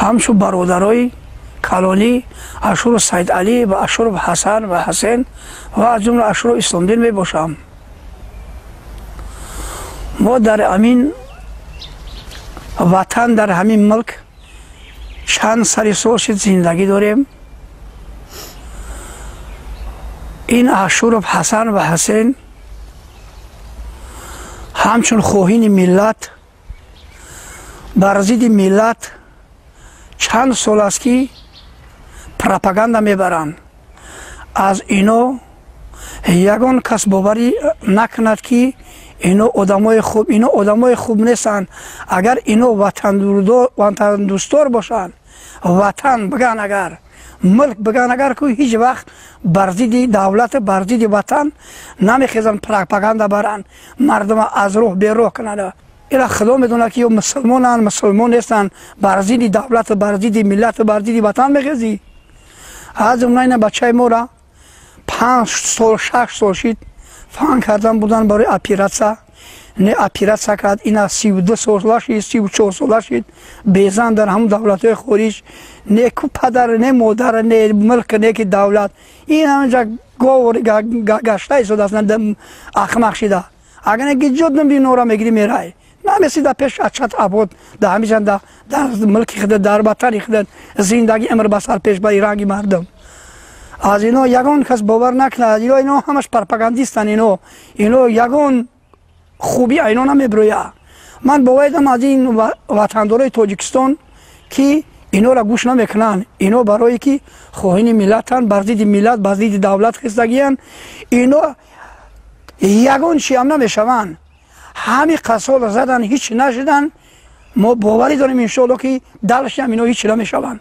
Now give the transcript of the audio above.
Ҳамчун бародарои калонӣ Ашуров Саидалӣ ва Ашуров Ҳасан ва Ҳасен ва аз ҷумла Ашуров Исломдин мебошам. Мо дар ҳамин ватан, дар ҳамин мулк чанд сари сол шид зиндагӣ дорем. Ин Ашуров Ҳасан ва Ҳасен ҳамчун хоҳини миллат, бар зидди миллат чанд сол аст, ки пропаганда мебаранд. Аз ино ягон кас боварӣ накунад, ки ино одамои хуб, ино одамои хуб нестанд. Агар ино ватандӯстдор бошанд, ватан биган, агар мулк биган, агар ку ҳеҷ вақт бар зидди давлат, бар зидди ватан намехезанд, пропаганда баранд, мардума аз роҳ бероҳ кунанд. Ира Худо медонад, ки ё мусулмонанд, мусулмон нестанд. Бар зидди давлату бар зидди миллату бар зидди ватан мехезӣ. Аз ҷумла ина бачаи моро 5 сол, 6 сол шид, фан кардан будан барои оператсия, не оператсия кард. Ина 32 сола шид, 34 сола шид, безан дар ҳамун давлатҳои хориҷ, не ку падар, не модар, не мулк, не ки давлат. Ин ҳаминҷа гов гашта истодааст, ахмақ шида. Агар не ки ҷод нора мегирӣ, мерай, намеси да пеш ачат абод, да ҳамиҷан дар мулки худ, дар ватани худ зиндагӣ амр ба сар пеш бари ранги мардум. Аз ино ягон кас бовар накунад. Ино ҳамаш пропагандистанд. Ино ягон хубӣ ино намебироя. Ман бовар дорам аз ин ватандорои Тоҷикистон, ки инора гӯш намекунанд. Ино барое ки хоҳини миллатанд, бар зидди миллат, бар зидди давлат хистагиянд. Ино ягон чиам намешаванд. Ҳами қасол задан, ҳеҷ нашуданд. Мо боварӣ дорем, иншоалло, ки далшиам ино ҳеҷ намешаванд.